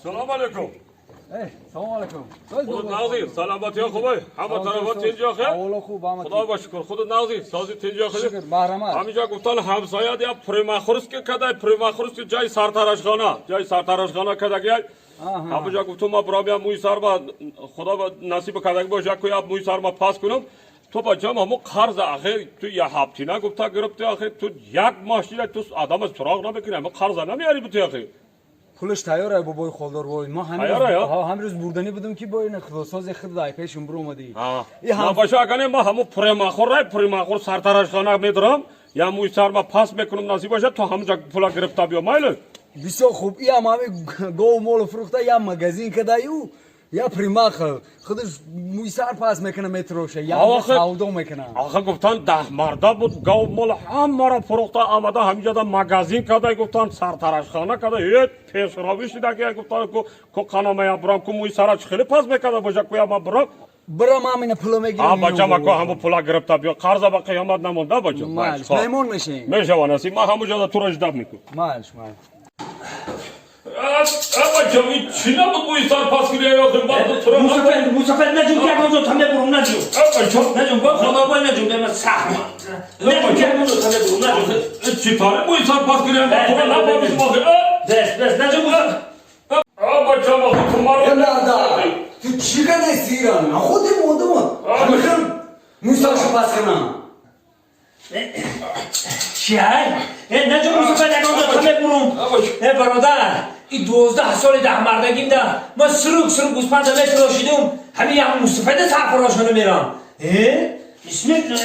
Салом алейкум. Салом алейкум. Худат нағзӣ, саломатиё хубай, ҳама тарафа тинҷ охе? Аввало хуб, ҳама. Худо ба шукр, худат нағзӣ, сози тинҷ охе? Шукр, марҳамат. Ҳаминҷа гуфтан, ҳамсояд я парикмахерский кадай, парикмахерский, ҷои сартарошхона, ҷои сартарошхона кадаги. Ҳаминҷа гуфтум, ма бурам, я мӯи сар ба худо ба насиб кадаги бош, яку я мӯи сар ма пас кунам. Ту бачам, ҳамо қарз ахе ту я ҳафтина гуфта гирифти, ахе ту як моҳ шида, ту одама суроғ намекунӣ, ҳамо қарза намеяри буту ахе. Пулаш тайёр ай, бобои холдор, вой. Мо ҳамин Тайёр ай, ҳа, ҳамин рӯз бурданӣ будам, ки бо ин худосози худ ай пешум буромадӣ. И ҳам Баша, агане ма ҳамо парикмахер, парикмахер, сартарошхона медорам, я мӯи сар ма пас мекунам, насиб бошад, ту ҳамонҷа пула гирифта биё, майле? Бисёр хуб, и ҳам ҳами гов молу фурӯхта, я магазин кадаю, я парикмахер. Худаш мӯи сар пас мекуна, метроша, я савдо мекуна. Охе, гуфтан, 10 марда буд, гов мол ҳамаро фурӯхта омада, ҳаминҷода магазин када, гуфтан, сартарошхона када, э пешравӣ шидаги, гуфтан, ку қанамая бурам, ку мӯи сара чӣ хеле пас мекарда боша, ку я ма бурам. Бирам, ҳамина пула мегирам. А бачам, аку ҳамо пула гирифта биё, қарза ба қиёмат намонда, бачам. Майлиш, меҳмон мешем. Мешава насиб, ма ҳамонҷода туро ждать мекунам. Майлиш, майлиш. Бачам, ин чӣ набуд, мӯи сар пас кунӣ, охи баъд туро Мусафед, Мусафед, наҷум, ки ягон ҷо та мебурум, наҷум. Бачам. Наҷум, бо худо, бой, наҷум, бема сахт. Наҷум, ки ягон ҷо та мебурум, наҷум. Чӣ таре мӯи сар пас кунӣ, туро нафаҳмидам охи. Бес, бес, наҷум, Мусафед. Бачам, охи ту маро Е, марда, ту чӣ кадай сиран? Худи модама. Ҳамихел мӯи сарша пас кунам. Чи ай? Э, наҷум, Мусафед, ягон ҷо та мебурум. Э, бародар, и 12 соли даҳмардагим да ма сурук сурук гӯспанда метарошидум, ҳамин як мусафеда сарфарошона мерам. Э? Бисмилла.